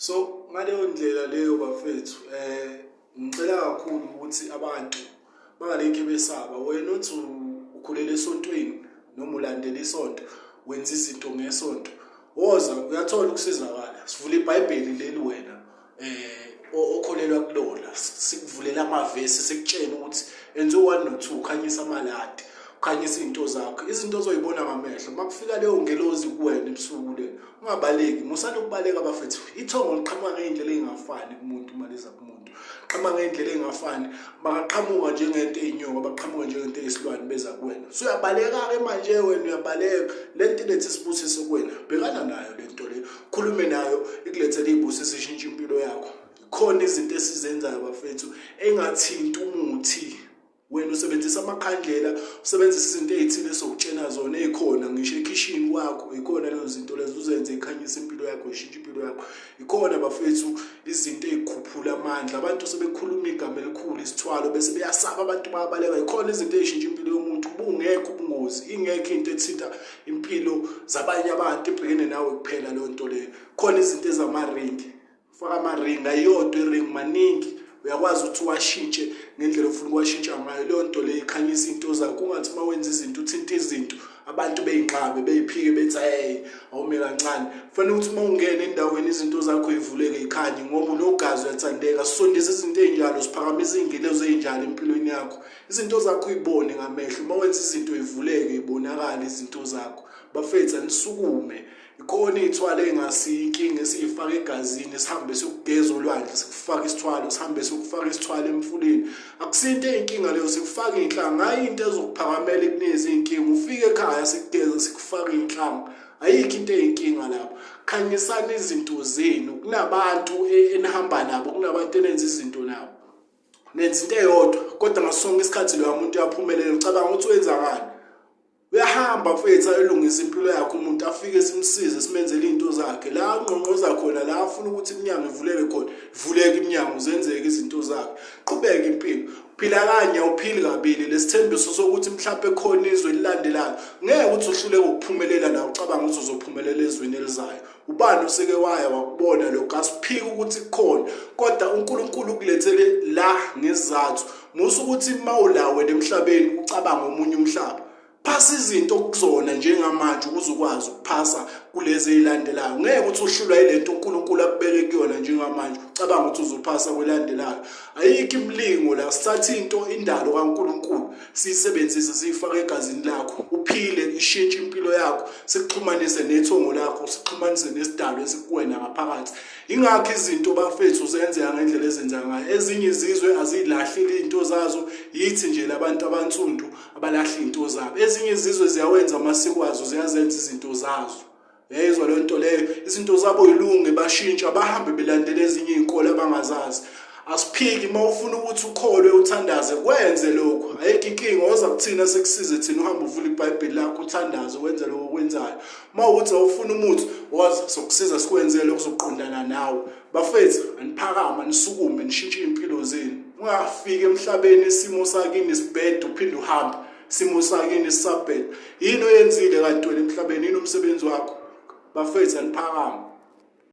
So ngaleyo ndlela leyo bafethu, ngicela kakhulu ukuthi abantu bangalekhe besaba. Wena uthi ukhulela esontweni noma ulandela isonto, wenza izinto ngesonto, woza uyathola ukusizakala. Sivula iBhayibheli leli wena okholelwa kulona, sikuvulela amavesi, sikutshela ukuthi enze 1 no 2, khanyisa amaladi, ukhanyisa izinto zakho, izinto ozoyibona ngamehlo. Makufika leyo ngelozi kuwena ebusuku le, ungabaleki, musani ukubaleka bafethu. Ithongo liqhamuka ngey'ndlela ey'ngafani kumuntu. Uma liza kumuntu, qhamuka ngey'ndlela ey'ngafani. Bangaqhamuka njengento eyinyoka, baqhamuka njengento eyisilwane, beza kuwena. Suyabaleka-ke manje, wena uyabaleka. Le nto ilethe isibusiso kuwena, bhekana nayo le nto leyo, khulume nayo, ikulethele iy'busiso, ishintshe impilo yakho. Khona izinto esizenzayo bafethu engathinti umuthi. Wena usebenzisa amakhandlela, usebenzisa izinto ey'thile esokutshena zona ey'khona ngisho ekhishini kwakho. Ikhona lezo zinto lezo, uzenze ikhanyise impilo yakho, ishintshe impilo yakho. Ikhona bafethu izinto ey'khuphula amandla. Abantu sebekhuluma igama elikhulu isithwalo, bese beyasaba abantu, bayabaleka. Ikhona izinto ey'shintsha impilo yomuntu bungekho ubungozi, ingekho into ethinta impilo zabanye abantu, ebhekene nawe kuphela leyo nto leyo. Khona izinto ezamaringi, faka amaringi, ayodwa iringi, maningi, uyakwazi ukuthi uwashintshe ngendlela ofuna ukuwashintsha ngayo. Leyo nto leyo ikhanyisa into zakho. Ungathi uma wenza izinto, uthinta izinto, abantu beyinqabe, beyiphike, bethi hey, awume kancane. Kufanele ukuthi uma ungena endaweni izinto zakho ivuleke, ikhanye, ngoba unogazi, uyathandeka. Sisondisa izinto ey'njalo, siphakamisa iy'ngilozi ey'njalo empilweni yakho, izinto zakho uyibone ngamehlo. Uma wenza izinto ivuleke, ibonakale izinto zakho. Bafethu, anisukume. Ikhona iy'thwalo ey'ngasiyo inkinga esiyifaka egazini, sihambe siyokugeza olwandle, sikufaka isithwalo, sihambe siyokufaka isithwalo emfuleni. Akusinto eyinkinga leyo, sikufaka iy'nhlanga. Hayi, into ezokuphakamela ikunikeze iy'nkinga. Ufike ekhaya, sikugeza, sikufaka iy'nhlanga, ayikho into eyinkinga lapho. Khanyisani izinto zenu. Kunabantu enihamba nabo, kunabantu enenza izinto nabo, nenza into eyodwa, kodwa ngaso sonke isikhathi loya muntu uyaphumelela. Ucabanga ukuthi wenzakani? Uyahamba mfethu ayolungisa impilo yakhe umuntu, afike simsize, simenzele iy'nto zakhe. La ungqongqoza khona, la afuna ukuthi iminyango ivuleke khona, ivuleke iminyango, zenzeke izinto zakhe, qhubeke impilo. Phila kanye, awuphili kabili. Lesithembiso sokuthi mhlawumbe khona izwe elilandelayo, ngeke ukuthi uhluleke ukuphumelela la, ucabanga ukuthi uzophumelela ezweni elizayo. Ubani oseke waya wakubona lokho? Asiphiki ukuthi kukhona, kodwa uNkulunkulu ukulethele la ngesizathu. Musa ukuthi mawula wena emhlabeni ucabanga omunye umhlaba. Phasa izinto kuzona njengamanje ukuze ukwazi ukuphasa kulezi ezilandelayo. Ngeke ukuthi uhlulwa yilento uNkulunkulu akubeke kuyona njengamanje, ucabanga ukuthi uzophasa kwelandelayo. Ayikho imilingo la. Sithatha into, indalo kaNkulunkulu, siyisebenzise, siyifake egazini lakho, uphile, ishintshe impilo yakho, sikuxhumanise nethongo lakho, sikuxhumanise nesidalo esikuwena ngaphakathi. Ingakho izinto bafethu zenzeka ngendlela ezenzeka ngayo. Ezinye izizwe aziyilahlile izinto zazo, yithi nje labantu abansundu abalahla izinto zabo. Ezinye izizwe ziyawenza amasiko azo, ziyazenza izinto zazo. Yayizwa leyo nto leyo, izinto zabo yilunge, bashintsha, bahambe belandela ezinye iy'nkolo abangazazi. Asiphiki, uma ufuna ukuthi ukholwe, uthandaze, kwenze lokho, ayikho inkinga. Woza kuthina, sekusize thina, uhambe uvule iBhayibheli lakho, uthandaze, wenze lokho okwenzayo. Uma ukuthi awufuna umuthi, woza sokusiza, sikwenzele okuzoqondana nawe. Bafethu, aniphakama, nisukume, nishintshe iy'mpilo zenu. Ungafiki emhlabeni isimo sakini sibhede, uphinde uhambe isimo sakini sisabheda. Yini oyenzile kanti wena emhlabeni? Yini umsebenzi wakho? Bafethu, aniphakama.